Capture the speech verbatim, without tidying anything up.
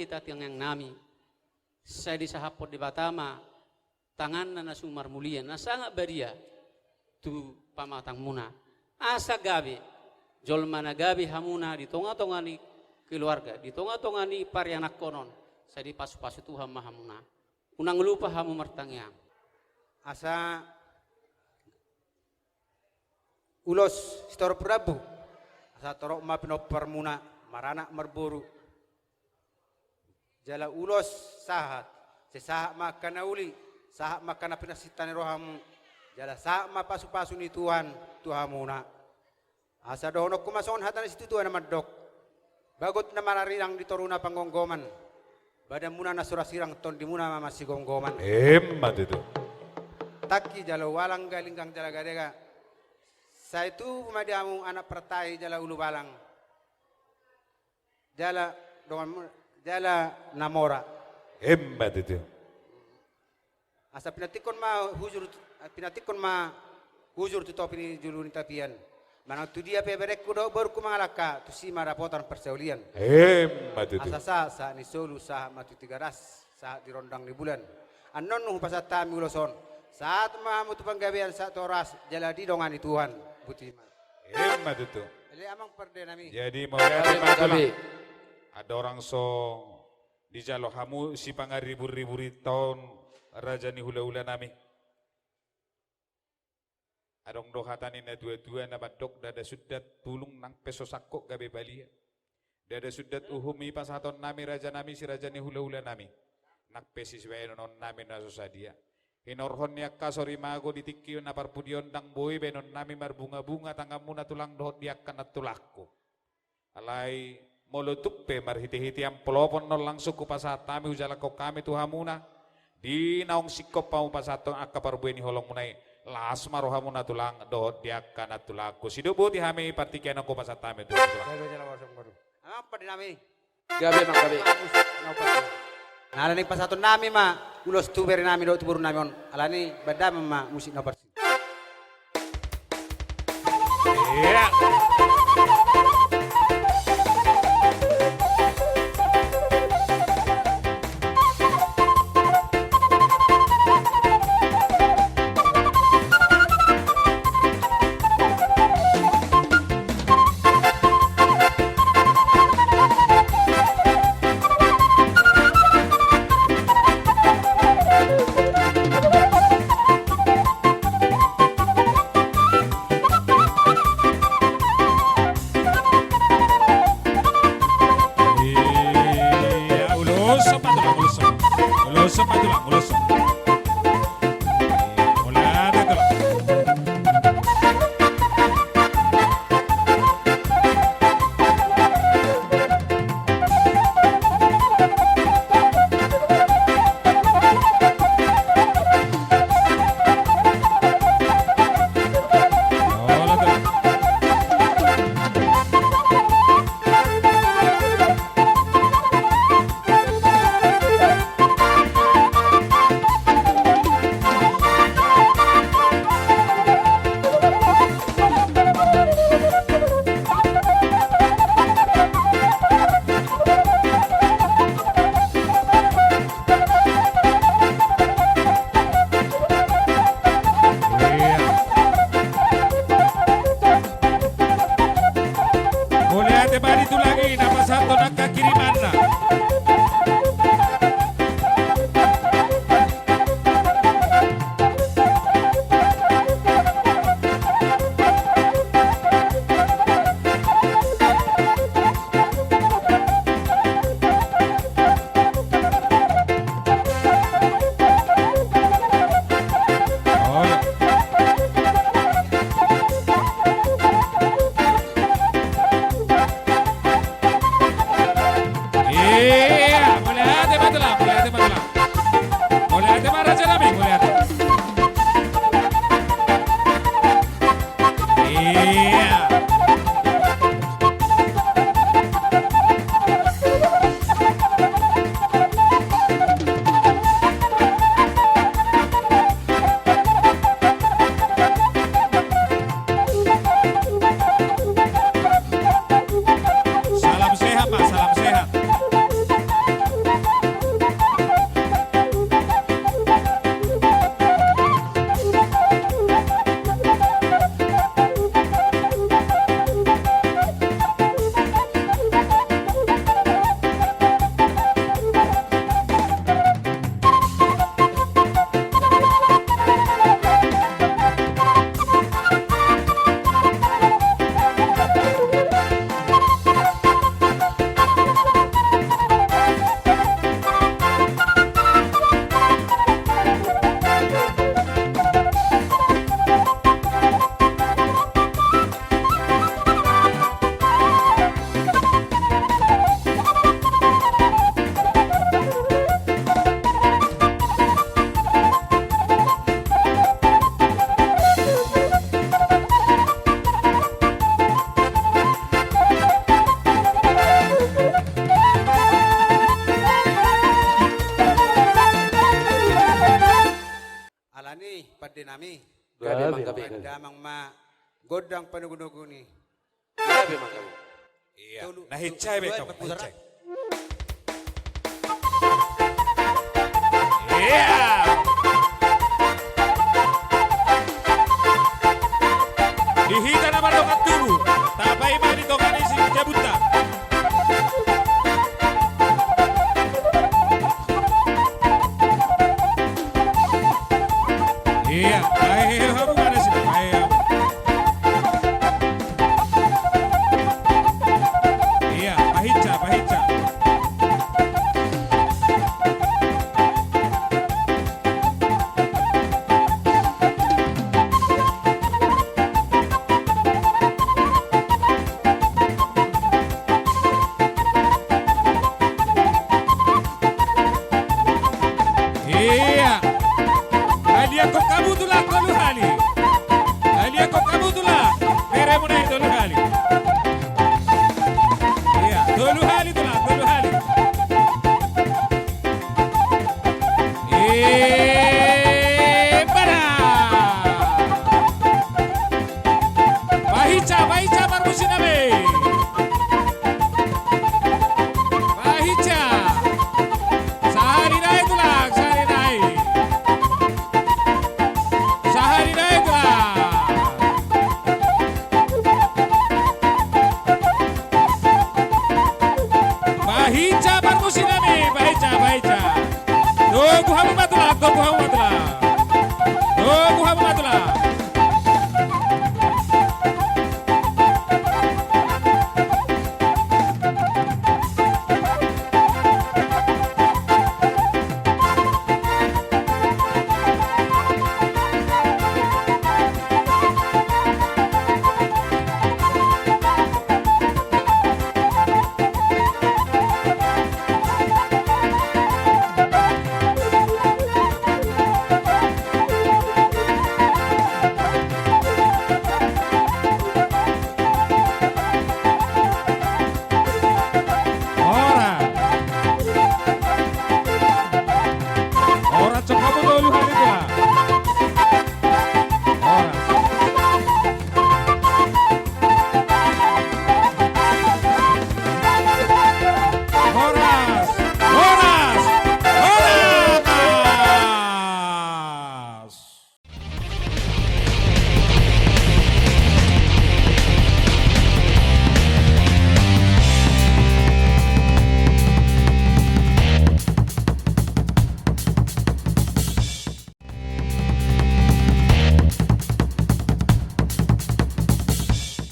hita tangiang nami. Sai disahaphon Debata ma tanganna na sumar mulia, na sangat badia tu pamatangmuna. Asa gabe jolma na gabe hamuna di tonga-tonga ni keluarga, di tonga-tonga ni parianakhonon, sai dipasupasu Tuhan ma hamuna. Unang lupa hamu martangiang. Asa ulos sitorop rambu, asa torop ma pinomparmuna, maranak marboru. Jala ulos sahat, sai sahat ma angka na uli, sahat ma angka na pinarsinta ni rohamu, jala sahat ma pasupasu ni Tuhan tu hamuna. Asa dohononku ma songon hata ni situatua na mandok: Bagot na mararirang di toruna panggomgoman, badanmuna na so ra sirang tondimuna ma marsigomgoman. Emma tutu. Tangki jala ualang, galinggang jala gadega, sai tubu ma di hamu anak partahi jala ulubalang. Jala dongan mu-, jala na mora. Emma tutu. Asa pinantikhon ma hujur, pinantikhon ma hujur tu topi ni julu ni tapian. Manang tu dia pe berengku dohot borungku mangalangka, tusi ma dapotan parsaulian. Emma tutu. Asa sahat, sahat ni solu, sahat ma tu Tigaras, sahat di rondang ni bulan. Annon hupasahat hami ulos on. Sahat ma hamu tu panggabean, sahat tu horas, jala didongani Tuhan. Boti ma. Emma tutu. Jadi mauliate ma, Tulang. Andorang so dijalo hamu sipangaribur-riburinta on, raja ni hula-hula nami. Adong do hata ni natuatua na mandok: Ndada sundat bulung nang pe so sangkot gabe balia. Ndada sundat uhum i pasahaton nami, raja nami, si raja ni hula-hula nami. Nang pe sibaenon nami na so sadia. Hinorhon ni angka sorimago di tingki na parpudi on, ndang boi baenon nami marbunga-bunga tanganmuna, Tulang, dohot di angka nantulangku. Alai molo tung pe marhite-hite amplop on langsung hupasahat hami, hujalanhon hami tu hamuna, di naung singkop hamu pasahathon angka parbue ni holongmuna i, las ma rohamuna, Tulang, dohot di angka nantulangku. Sidok boti hami partingkian on, hupasahat hami tu, Tulang. Gabe, jala warsa baru. Amang pande nami. Gabe, Amang, gabe. Alani pasahaton nami ma ulos tu bere nami dohot tu boru nami on. Alani bahen damang ma musik na parsing. Iya. Iya, ulos ma, Tulang, ulos ma. Ulos ma, Tulang, ulos ma. Iya, mauliate, Tulang. Mauliate ma di Tulang i na pasahathon angka kirimanna. gondang panogunogu ni. Ia be mangkamu. Ia, tolu, na hinsa be tolu, kamu, tolu, na hinsa. Ia. Di hita na mardongan tubu, tapaima di tonga ni sijabunta. Ia, bahen hamu ma nasida, bahen hamu. Ia, pahinsa, pahinsa. Ia. Aliakkon hamu tulang tolu hali. Aliakkon hamu tulang. Beremuna i tolu hali. Ia, tolu hali tulang, tolu hali. Ia, bara. Pahinsa, pahinsa parmusiknami. Pahinsa. Sahali nai tulang, sahali nai. Sahali nai tulang. Pahinsa parmusiknami, pahinsa.